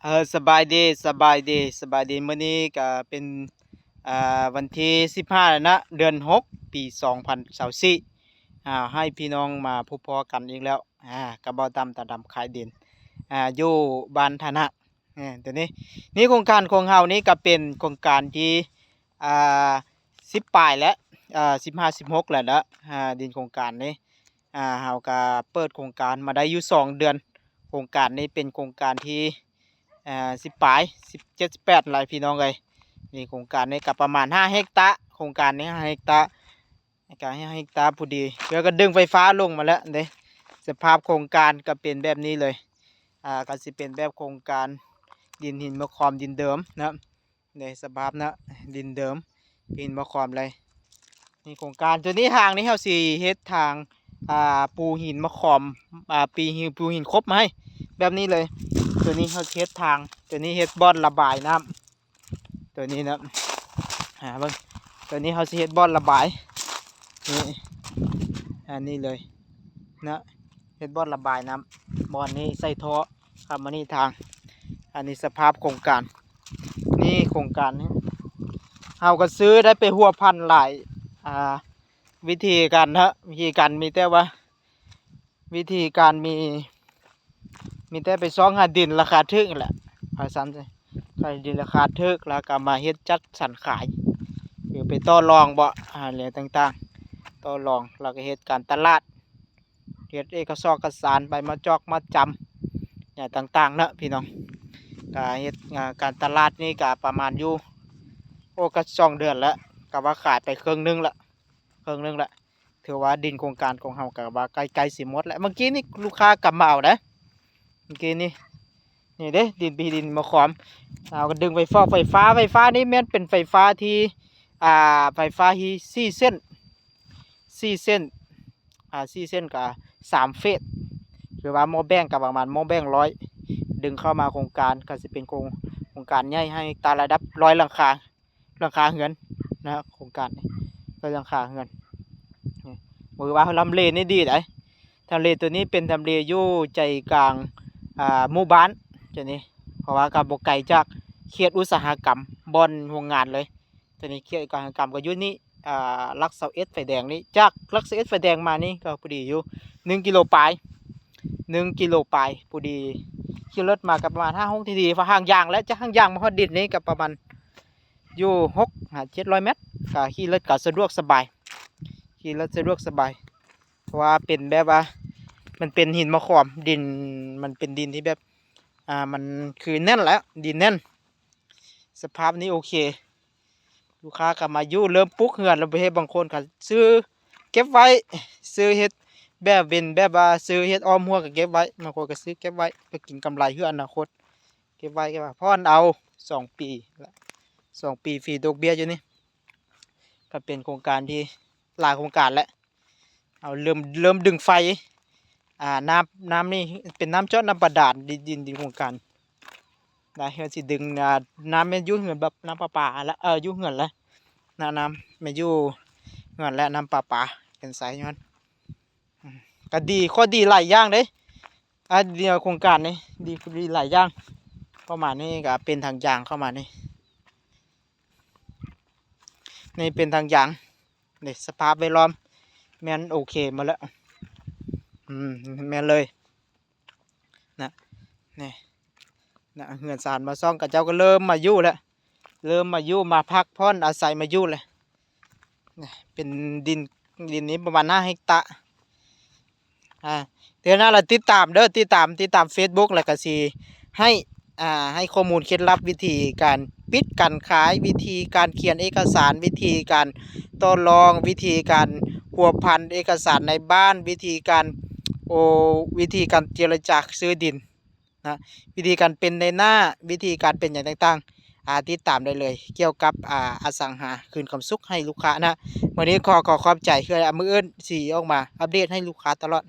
ເອີ ສະບາຍດີ ສະບາຍດີ ສະບາຍດີ. ມື້ນີ້ກະເປັນ ອ່າ ວັນທີສິບຫ້າແລ້ວນະ ເດືອນຫົກ ປີສອງພັນຊາວສີ່ ອ່າ ໃຫ້ພີ່ນ້ອງມາພົບພໍ້ກັນອີກແລ້ວ ອ່າ ກັບເບົາດຳ ຕາດຳຂາຍດິນ ອ່າ ຢູ່ບ້ານທ່ານາກ ເອີ ຕົວນີ້ ນີ້ໂຄງການຂອງເຮົານີ້ກະເປັນໂຄງການທີ່ ອ່າ ສິບປາຍແລ້ວ ເອີ ສິບຫ້າ ສິບຫົກແລ້ວເນາະ ອ່າ ດິນໂຄງການນີ້ ອ່າ ເຮົາກະເປີດໂຄງການມາໄດ້ຢູ່ສອງເດືອນ. ໂຄງການນີ້ເປັນໂຄງການທີ່ ອ່າ ສິບປາຍ ສິບເຈັດ ສິບແປດແຫຼະພີ່ນ້ອງເອີຍ. ນີ້ໂຄງການນີ້ກະປະມານຫ້າເຮັກຕາ ໂຄງການນີ້ຫ້າເຮັກຕາ ກະຫ້າເຮັກຕາພໍດີ ແລ້ວກະດຶງໄຟຟ້າລົງມາແລ້ວເດ້. ສະພາບໂຄງການກະເປັນແບບນີ້ເລີຍ ອ່າ ກະຊິເປັນແບບໂຄງການດິນຫີນມະຄອມ ດິນເດີມເນາະ. ໃນສະພາບນະ ດິນເດີມ ຫີນມະຄອມເລີຍ. ນີ້ໂຄງການ ຕົວນີ້ທາງນີ້ເຮົາຊິເຮັດທາງ ອ່າ ປູຫີນມະຄອມ ອ່າ ປີ ປູຫີນຄົບມາໃຫ້ແບບນີ້ເລີຍ. ຕົວນີ້ເຮົາຊິເຮັດທາງ ຕົວນີ້ເຮັດບ່ອນລະບາຍນ້ຳ ຕົວນີ້ນະ ຫາເບິ່ງ ຕົວນີ້ເຮົາຊິເຮັດບ່ອນລະບາຍ ນີ້ ອັນນີ້ເລີຍນະ ເຮັດບ່ອນລະບາຍນ້ຳ ບ່ອນນີ້ໃສ່ທໍ່ ເຂົ້າມານີ້ທາງ. ອັນນີ້ສະພາບໂຄງການ ນີ້ໂຄງການນີ້ ເຮົາກະຊື້ໄດ້ໄປຫົວພັນຫຼາຍ ອ່າ ວິທີການເນາະ ວິທີການມີແຕ່ວ່າ ວິທີການມີ ມີແຕ່ໄປຊອກຫາດິນລາຄາຖືກຫັ້ນແຫຼະ ວ່າຊັ້ນ ຂາຍດິນລາຄາຖືກ ແລ້ວກະມາເຮັດຈັດສັນຂາຍ ຫຼືໄປຕໍ່ລອງເບາະ ຫາແນວຕ່າງໆ ຕໍ່ລອງ ແລ້ວກະເຮັດການຕະຫຼາດ ເຮັດເອກະສອກກະສານ ໃບມາຈອກມາຈຳຫຍັງຕ່າງໆເນາະພີ່ນ້ອງ. ກະເຮັດ ອ່າ ການຕະຫຼາດນີ້ກະປະມານຢູ່ ໂອ້ ກະສອງເດືອນແລ້ວ ກະວ່າຂາຍໄປເຄິ່ງໜຶ່ງລະ ເຄິ່ງໜຶ່ງລະ ຖືວ່າດິນໂຄງການຂອງເຮົາກະວ່າໃກ້ໆຊິໝົດແລ້ວ. ເມື່ອກີ້ນີ້ລູກຄ້າກະມາເອົາໄດ໋ ເມື່ອກີ້ນີ້ ນີ້ເດ້ ດິນປີ ດິນມະຄອມ ເຮົາກະດຶງໄຟຟ້າ ໄຟຟ້າ ໄຟຟ້ານີ້ແມ່ນເປັນໄຟຟ້າທີ່ ອ່າ ໄຟຟ້າທີ່ສີ່ເສັ້ນ ສີ່ເສັ້ນ ອ່າ ສີ່ເສັ້ນກະສາມເຟສ ຫຼືວ່າໝໍ້ແບງກະປະມານໝໍ້ແບງຮ້ອຍ ດຶງເຂົ້າມາໂຄງການ ກະຊິເປັນໂຄງ ໂຄງການໃຫຍ່ ຫ້າເຮັກຕາ ລະດັບຮ້ອຍຫຼັງຄາ ຫຼັງຄາເຮືອນນະ ໂຄງການນີ້ ຮ້ອຍຫຼັງຄາເຮືອນ. ນີ້ ຖືວ່າທຳເລນີ້ດີໃດ໋ ທຳເລໂຕນີ້ເປັນທຳເລຢູ່ໃຈກາງ ອ່າ ໝູ່ບ້ານ ໂຕນີ້ ເພາະວ່າກະບໍ່ໄກຈາກເຂດອຸດສາຫະກຳ ບ່ອນໂຮງງານເລີຍ. ໂຕນີ້ເຂດອຸດສາຫະກຳກະຢູ່ນີ້ ອ່າ ຫຼັກຊາວເອັດໄຟແດງນີ້ ຈາກຫຼັກຊາວເອັດໄຟແດງມານີ້ກະພໍດີຢູ່ໜຶ່ງກິໂລປາຍ ໜຶ່ງກິໂລປາຍພໍດີ. ຂີ່ລົດມາກະປະມານຫ້າຫົກນາທີ ຫາງຢາງ ແລະຈາກຫາງຢາງມາຮອດດິນນີ້ກະປະມານຢູ່ຫົກຫາເຈັດຮ້ອຍແມັດ ກະຂີ່ລົດກະສະດວກສະບາຍ ຂີ່ລົດສະດວກສະບາຍ ເພາະວ່າເປັນແບບວ່າ ມັນເປັນຫີນມະຄອມ ດິນ ມັນເປັນດິນທີ່ແບບ ອ່າ ມັນຄືແໜ້ນແຫຼະ ດິນແໜ້ນ. ສະພາບນີ້ໂອເຄ ລູກຄ້າກະມາຢູ່ ເລີ່ມປຸກເຮືອນແລ້ວ ເຮັດ ບາງຄົນກະຊື້ເກັບໄວ້ ຊື້ເຮັດແບບເປັນແບບວ່າຊື້ເຮັດອ້ອມຮົ້ວກະເກັບໄວ້ ບາງຄົນກະຊື້ເກັບໄວ້ເພື່ອກິນກຳໄລເພື່ອອະນາຄົດ ເກັບໄວ້ ເກັບໄວ້ ຜ່ອນເອົາສອງປີ ສອງປີຟຣີດອກເບ້ຍຢູ່ນີ້ ກະເປັນໂຄງການທີ່ຫຼາຍໂຄງການແຫຼະ. ເຮົາເລີ່ມ ເລີ່ມດຶງໄຟ ອ່າ ນ້ຳ ນ້ຳນີ້ເປັນນ້ຳເຈາະ ນ້ຳບາດານ ດິນ ດິນ ດິນໂຄງການນະ ເຮົາຊິດຶງ ອ່າ ນ້ຳແມ່ນຢູ່ເຮືອນ ແບບນ້ຳປະປາລະ ເອີ ຢູ່ເຮືອນລະນະ ນ້ຳແມ່ນຢູ່ເຮືອນລະ ນ້ຳປະປາເປັນສາຍຍ້ອນ ກະດີ ຂໍ້ດີຫຼາຍຢ່າງເດ້ ອ່າ ດຽວໂຄງການນີ້ ດີ ດີຫຼາຍຢ່າງ ເຂົ້າມານີ້ກະເປັນທາງຢາງເຂົ້າມານີ້ ນີ້ເປັນທາງຢາງ ນີ້ສະພາບແວດລ້ອມແມ່ນໂອເຄໝົດແລ້ວ ອືມ ແມ່ນເລີຍນະ ນີ້ນະ ເຮືອນຊານມາຊ່ອງ ເຂົາເຈົ້າກະເລີ່ມມາຢູ່ແລ້ວ ເລີ່ມມາຢູ່ ມາພັກຜ່ອນອາໄສ ມາຢູ່ແລ້ວ ເປັນດິນ ດິນນີ້ປະມານຫ້າເຮັກຕາ ອ່າ ເທື່ອໜ້າລະຕິດຕາມເດີ ຕິດຕາມ ຕິດຕາມເຟສບຸກ ແລ້ວກະຊິໃຫ້ ອ່າ ໃຫ້ຂໍ້ມູນເຄັດລັບ ວິທີການປິດການຂາຍ ວິທີການຂຽນເອກະສານ ວິທີການຕໍ່ລອງ ວິທີການພົວພັນເອກະສານໃນບ້ານ ວິທີການ ໂອ ວິທີການເຈລະຈາຊື້ດິນ ນະ ວິທີການເປັນນາຍໜ້າ ວິທີການເປັນຫຍັງຕ່າງໆ ອ່າ ຕິດຕາມໄດ້ເລີຍ ກ່ຽວກັບ ອ່າ ອະສັງຫາຄືນຄວາມສຸກໃຫ້ລູກຄ້ານະ. ມື້ນີ້ຂໍ ຂໍຂອບໃຈ ຄືມື້ອື່ນຊິອອກມາອັບເດດໃຫ້ລູກຄ້າຕະຫຼອດ.